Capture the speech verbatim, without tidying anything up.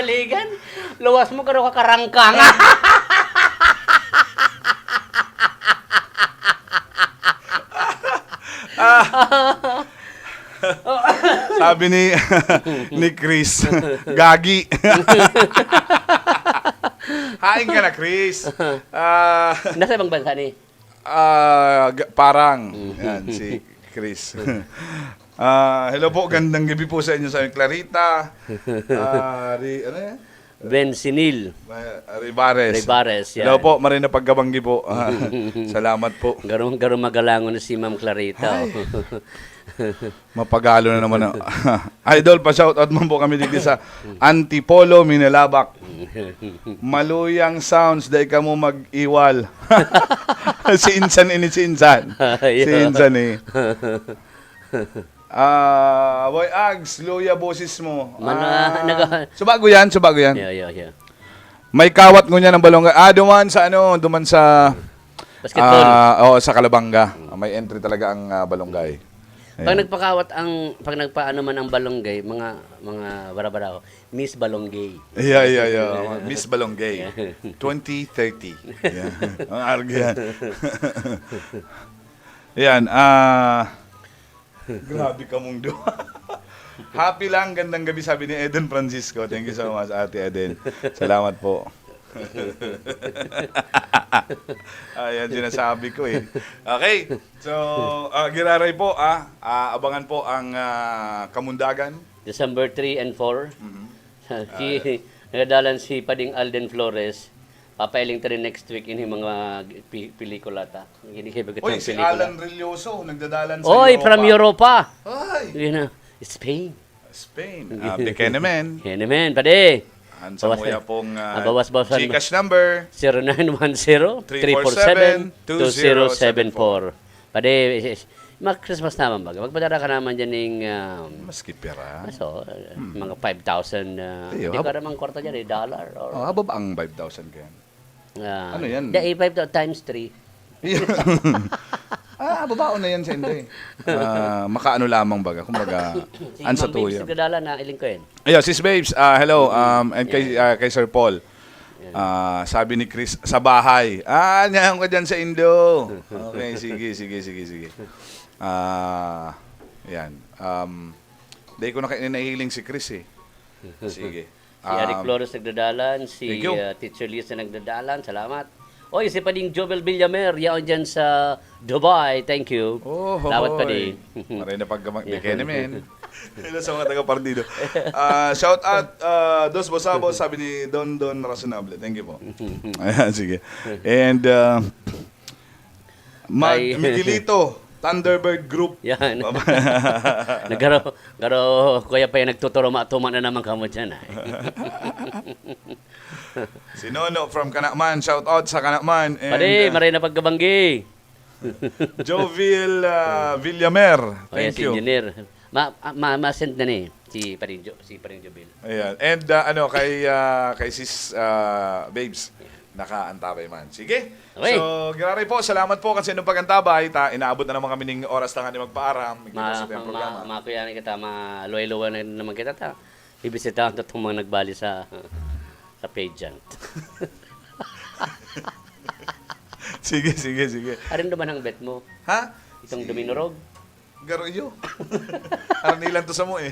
Ligan, luwas mo, garo ka karangkang. Sabi ni ni Chris, "Gagi." Hain ka na, Chris. Ah, Nasa ibang bansa ni? Ah, g- parang. Yan, si Chris. Ah, hello po, gandang gabi po sa inyo sa Clarita. Ah, ri, ano yan? Bensinil. Ma- Rivares. Rivares, yan. Hello po, maray na pagkabanggi po. Ah, salamat po. Garong, garong magalangon na si Ma'am Clarita. Ay. Mapagalo na naman. Ah. Idol, pa-shoutout man po kami dito sa Antipolo, Minalabac. Maluyang sounds, dai kamo mag-iwal. Si Insan ini, si Insan. Ay, Si Insan eh. Ah, Boy Ags, luya boses mo. Mana- Ah, naga- subago yan, subago yan. Yeah, yeah, yeah. May kawat ngunyan ang Balonggay. Ah, duman sa ano, duman sa... Basketball. Ah, oo, sa Calabanga. Ah, may entry talaga ang ah, Balonggay. Pag Ayan. nagpakawat ang, pag nagpaano man ang Balonggay, mga, mga barabaraho, Miss Balonggay. Yeah, yeah, yeah. Miss Balonggay. twenty thirty. Yeah. Ang arga yan. Yan. Ah, grabe ka mong duha. Happy lang, gandang gabi, sabi ni Eden Francisco. Thank you so much, Ate Eden. Salamat po. Ayan, sinasabi ko eh. Okay. So, ah, Giraray po, ah, ah, abangan po ang ah, Kamundagan. December three and four. Mhm. Si, nagdadalan si Pading Alden Flores. Papailing ta rin next week ini mga pi- pelikula ta. Hindi kayo bagat Uy, ng si pelikula. Alan Relioso, nagdadalan sa Oy, Europa. From Europa. Ay, Yun na. Spain. Spain. Ah, Bikenemen. Yan naman, pade. Ang sa Bawas- muya pong ah, ah, bawas-bawasan mo. Gcash number. Zero nine one zero, three four seven, two zero seven four. Pade, is- is- mag-Christmas naman baga. Magpadara ka naman dyan ng, um, Maski pera. so, uh, mga five thousand, uh, Iyo, hindi hab- ka naman kwarta dyan, eh, dollar or... Oh, hababa ang five thousand kaya. Ah, Ano yan? Di, five thousand times three. Ah, babaon na yan sa Inday. Ah, makaano lamang baga, kumbaga, Si an sa Ma'am Babes tuyo. Nagdadala na iling ko yun. Ayo, sis Babes, ah, hello, um, and kay, ah, kay Sir Paul. Ah, sabi ni Chris, sa bahay. Ah, niyahan ko dyan sa Indo. Okay, sige, sige, sige, sige. Ah, yan. Um, dahil ko na kayo nahiling si Chris eh. Sige. Si Eric Um, Flores nagdadalan, si Thank you. uh, Teacher Lisa nagdadalan, salamat. Oy, si Pading Jovel Villamer, yaon dyan sa Dubai, thank you. Oh, Salamat, hoy. Padi. Maray na pagkamang Yeah. Bikenemen. Hello sa mga taga-partido. Ah, shout out, ah, Dos Bosabos, sabi ni Don Don Racionable. Thank you po. Ayan, sige. And, ah, Mag Ay. Miguelito, Thunderbird Group. Yan. Nagaro, garo, kuya pa yung nagtuturo, matuma na naman kamo dyan, ay. Si Nono from Kanakman. Shout out sa Kanakman. And, Padi, uh, maray na pagkabanggi. Joviel uh, Villamer. O, yan, Thank si you. Engineer. Ma, ah, ma, ma-send na ni si Paring Jo, si Paring Jobil. Ayan. And uh, ano, kay, uh, kay sis uh, Babes, nakaantabay man. Sige. Okay. So, Giraray po, salamat po kasi nung pag-antabay, ta, inaabot na naman kami ning oras na nga ni magpaaram. May Ma, kita sa tayong programa. ma, makuya na kita, maluway-luway na naman kita, ta. Bibisitahan to itong mga nagbali sa sa pageant. Sige, sige, sige. Arin naman ang bet mo? Ha? Itong Si- duminurog? Garo iyo. Aranilan to sa mo eh.